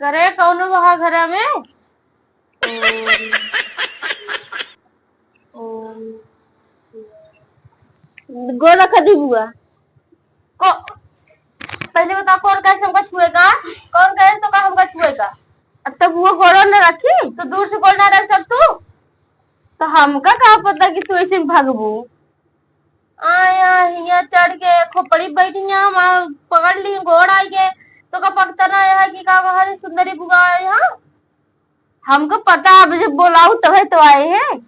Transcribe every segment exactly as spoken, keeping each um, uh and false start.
करे कौनो बहा घरा में? ओम, ओम। गोड़ रखा दी बुआ। को-, पहले बता, कौन कहे हमका छुएगा? कौन कहे तो का हमका छुएगा? अब तो बुआ गोड़ो न रखी। तो दूर से गोड़ ना रख सक तू? तो हमका का पता कि तू ऐसे भागबू? आय, आय, हियाँ चढ़ के खोपड़ी बैठी हैं, हम आ, पकड़ ली, गोड़ आई के, तो का पकता ना है कि का कहा है, सुंदरी बुआ आए हैं? हमको पता, अब जब बोलाऊ तबे तो आए हैं।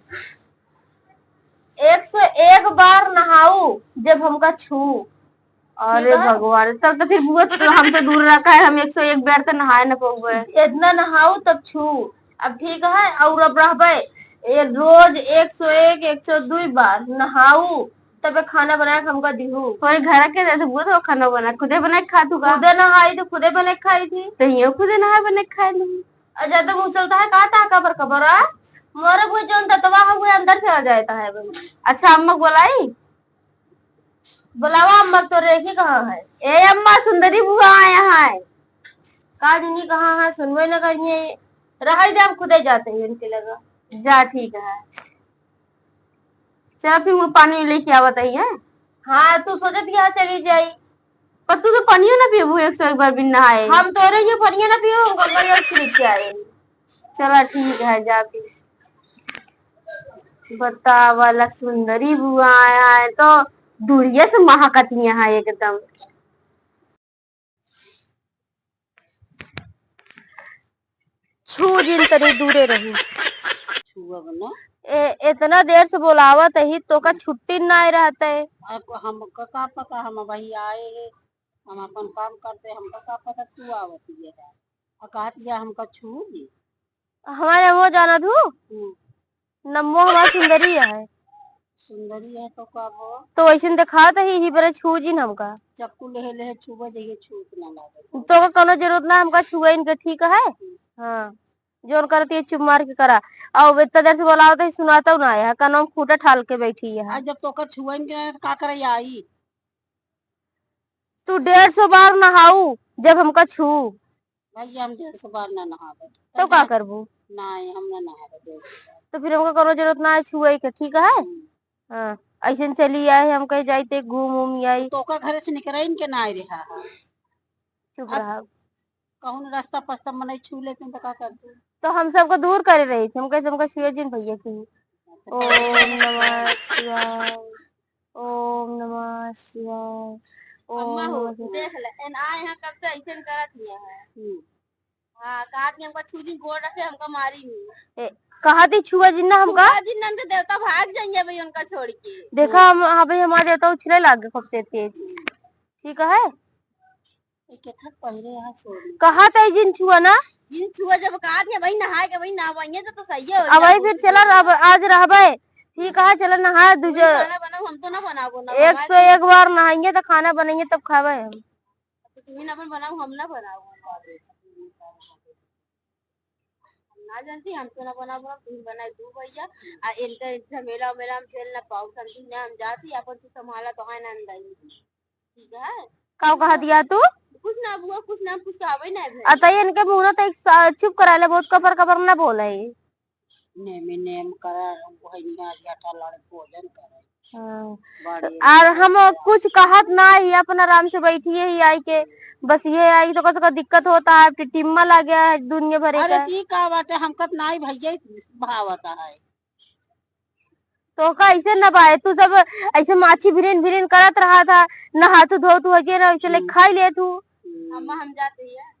एक सौ एक बार नहाऊ, जब हमका छू। अरे ठीक है। भगवान, तब तो फिर बुआ तो हमसे दूर रखा है, हम एक सौ एक बार तो नहाए न पउबे। इतना नहाऊ तब छू। अब ठीक है, और अब रहबे, ये रोज एक सौ एक, एक सौ दो बार नहाऊ, तबे खाना बना के हमका दिहू। तोरे घर के जैसे बुआ तो खाना बना, खुदे बना के खा तू का? खुदे नहाई तो खुदे बना के खाई थी। तो हियो खुदे नहाए बना के खाए लू। और ज्यादा मुँह चलता है, का ताका पर खबर आ? मोरे बुआ जौन दतवा है, वो अंदर चला जाता है भाई। अच्छा, अम्मा को बोलाई? बुलावा अम्मा, तो रेखी कहाँ है? ए अम्मा, सुंदरी बुआ आया है। का जनी कहाँ है, सुनबे न करिए। रहाई दे, हम खुदे जाते हैं इनके लगा। जा, ठीक है। चल, फिर वो पानी लेके आवत ही है। हाँ, तू सोचत कि यहाँ चली जाई। पर तू तो पानियो ना पीबू एक सौ एक बार बिन नहाए। हम तोरे ये पानियो ना पीबू, हम गंगा जल छिड़क के आए। चला, ठीक है, जा फिर। बतावा, ला सुंदरी बुआ आया है तो दूरिया से महकती है एकदम। छू जिन, तनी दूरे रही। छुअब ना। ए, इतना देर से बोलावत ही, तोका छुट्टी ना रहते। अब हमका का पता, हम वही आए हैं, हम अपन काम करते, हमका का पता तू आवत ही है। आ कहत या हमका छू ली। हमारे वो जाना तू? हम्म। नम्मो हमार सुंदरी है। सुंदरी है तो का वो? तो वैसे देखात ही, ही बरे छू जिन हमका। चक्कू लेहे लेहे छुबे जइहे, छूत ना लागे। तो का कोनो जरूरत ना हमका छुए इनके, ठीक है? हम्म। हाँ, जोन करती है चुप मार के करा। और इतना देर से बोलावत ही, सुनाता ना है, कानों में खूंटा ठाल के बैठी है। आ, जब तोका छुए इनके तो का करे आई? तू डेढ़ सौ बार नहाऊ, जब हमका छू। भैया, हम डेढ़ सौ बार ना नहावे। तो का करबू? नहीं, हम ना नहावे डेढ़ सौ बार। तो फिर हमका कोनो जरूरत ना है छुए के, ठीक है? हम्म। हाँ, ऐसे चली आए, हम कहीं जाई ते घूम उम आई। तो का घरे से निकराइन के ना आए रहा है। चुप अब रहा। कहूँ रास्ता पस्ता मनई छू लेते तो का करते? तो हम सबको दूर करे रही थी, हम कहे हमका छुए जिन भैया की। ओम नमः शिवाय। ओम नमः शिवाय। अम्मा ओम हो, नमः शिवाय। देख ले, एन आए हैं कब से ऐसे करत ही है। हम्म। हाँ, कहा कि हमका छू जिन, गोड़ रखे, हमका मारी नहीं। ए, कहा थी छुआ जिन ना हमका? छुआ जिन ना, हमके देवता भाग जाइए भाई उनका छोड़ के। देखा, हम, हाँ भाई, हमारे देवता उछले लाग गए खूब तेज तेज। ठीक है? ए, केथक पहिरे यहाँ सोरी। कहा तई जिन छुआ ना? जिन छुआ जब कहा थे भाई नहाए के भाई नहावाइए तो, तो सही हो अब जाए, भाई फिर कुछ चला नहीं रह-, होगा। आज रहबे। ठीक है, चला नहा कोई दूजे। खाना बनाओ, हम तो ना बनाओ, ना एक बनाओ। सौ एक बार नहाएंगे तो खाना बनाएंगे तब खावे हम। तो तुम ही ना अपन बनाओ, हम ना बनाओ। हम ना जानती, हम तो ना बनाओ, बनाओ, तुम बनाए दू भैया। आ इनका झमेला उमेला हम झेल ना पाओ, समझी ना, हम जाती, अपन तू संभाला तो है ना अंदर। ठीक है? का कहा दिया तू? कुछ ना बुआ, कुछ ना, कुछ तो आवे ना भाई। अतई इनके मुंह तो एक सा-, चुप करा ले, बहुत कपर कपर ना बोले। नेमे नेम करा, वही निया आटा लड़ भोजन करे। हाँ। बड़े और हम कुछ कहत ना ही, अपन आराम से बैठिए ही आई के, बस ये आई तो कसो का दिक्कत होता है, टिटिम्मा मा लग गया है दुनिया भरे अरे का। ठीक का बाटे, हमका त नाई भैया भावता है। तो का ऐसे न बाए, तू सब ऐसे माछी भिरिन भिरिन करत रहा था, नहात धोत हो के ना, ऐसे ले हम्म। खाई ले तू। हम्म। अम्मा, हम जाते हैं।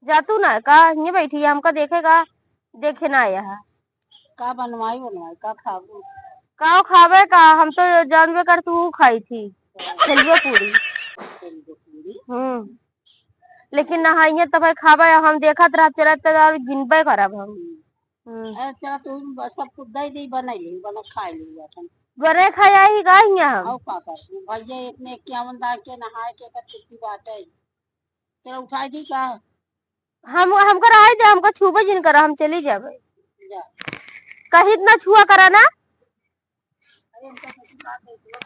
जा तू ना, का हियाँ बैठी है, हमका देखेगा, देखे ना आया है। का बनवाई, बनवाई, का खाबू? का खाबे का, हम तो जानबे कर तू खाई थी, खेलबे पूरी। खेलबे पूरी? हम्म। लेकिन नहाइए तब खाबे, हम देखत रहब, चलत रहब, गिनबे करब हम। हम्म। अरे चला तू बस सब कुछ दे दे, बनाई ले, बना खाई ले अपन। बने खाया ही का हियाँ हम। और का कर? भैया इतने इक्यावन दाग के नहाए के कर छुट्टी बाटे। चला उठाई दी का? हम, हमका रहाई दे, हमका छूबे जिन करा, हम चली जाबे। जा। कहीं इतना छुआ करा ना। अरे उनका ससुर का दे दिया,